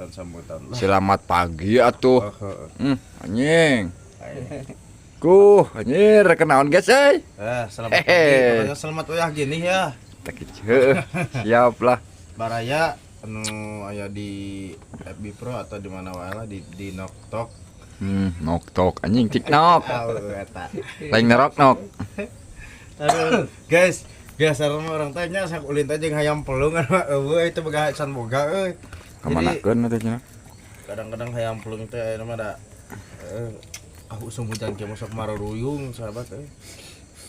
Sambutan lah. Selamat pagi atuh. Oh, heeh. Anjing. Kuh, anjir, kenaon, guys, euy. Eh, selamat pagi. Hehe. Pokoknya selamat wayah gini ya. Tak heueuh. Siap lah. Baraya anu aya di FB Pro atau di mana wae lah di Nok Tok. Nok tok anjing tik nok. Tahu eta. Lain nerok nok. Aduh, guys, biasa mah orang tanya sak ulin teh jeung hayam pelung kan eueuh itu boga can boga euy. Kamanakeun atuh cenah? Kadang-kadang hayam pelung teh ayeuna mah da aku usum hujan kieu masuk maruruyung sahabat euy.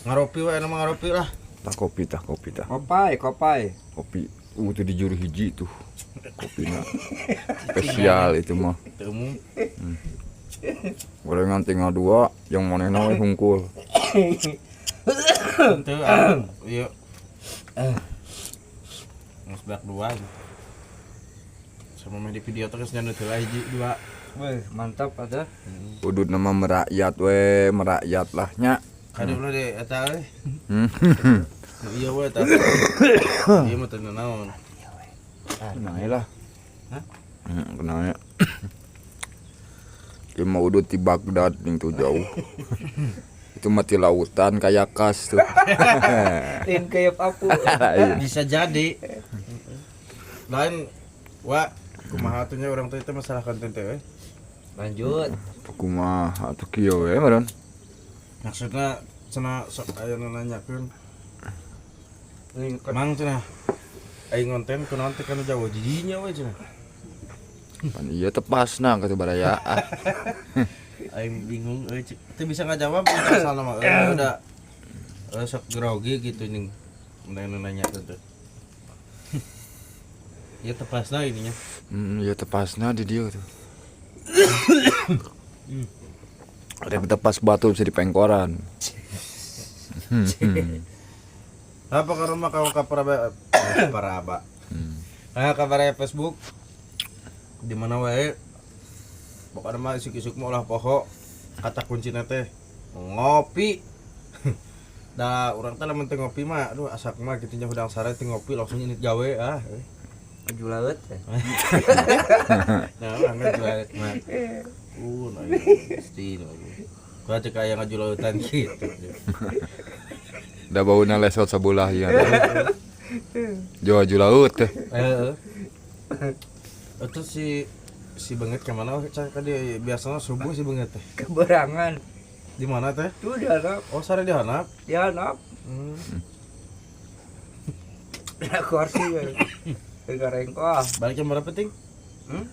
Ngaropi we mah, ngaropi lah. Tah kopi, tah kopi, tah. Kopai, kopai. Kopi. Tuh di juru hiji tuh. Kopina spesial itu mah. Teu umum. Gorengan tinggal dua, yang manehna we hungkul. Teu ah, ieu. Geus beak dua. Sama mah di video terus nyanu teh hiji dua. Wih, mantap ada. Udut nama merakyat we, merakyat lah nya. Kade ulah deh eta euy. Nu iya we eta. Ieu mah teu naon. Kenal lah. Hah? Kenal ya. Ieu mah udut di Baghdad yang tuh jauh. Itu mah di lautan kayak kas tuh. Lain kayak aku. Lain. Bisa jadi. Lain wa kumaha atuh nya urang teh itu masalah konten teh euy. Lanjut. Kumaha atuh kieu we meureun. Maksudna cenah sok aya nu nanyakeun, Ini "Mang," cenah, "aing ngonten kunaon teh kana jauh jijinya we," cenah. Pan iya tepasna kata baraya. Ah, Aing bingung euy, cek. Teu bisa ngajawab asal nama euy udah sok grogi gitu ning nu nanya tuh. Ya tepasna ininya. Ya tepasna di dia tuh. Ada tepas batu bisa dipengkoran. Apa karena mah kau kaparaba paraba. Nah, kabar Facebook di mana wae pokoknya mah isuk-isuk mah ulah poho kata kuncina teh ngopi. Da urang teh lamun teu ngopi mah aduh asak mah kitu nya, hudang sare teu ngopi langsung ini gawe ah. Maju laut. Nah, urang ngaju laut mah. Nah, pasti nah. Gua cek aya ngaju lautan gitu. Da bauna lesot sabulah ya. Jawa laut teh. Heeh. Itu si si Banget kemana? Cak dia biasanya subuh si Banget teh. Keberangan. Di mana teh? Tuh di hanap. Oh, sare di hanap. Di hanap. Aku harus ya. Ke rengkoh. Balik jam berapa, Ting? Hmm?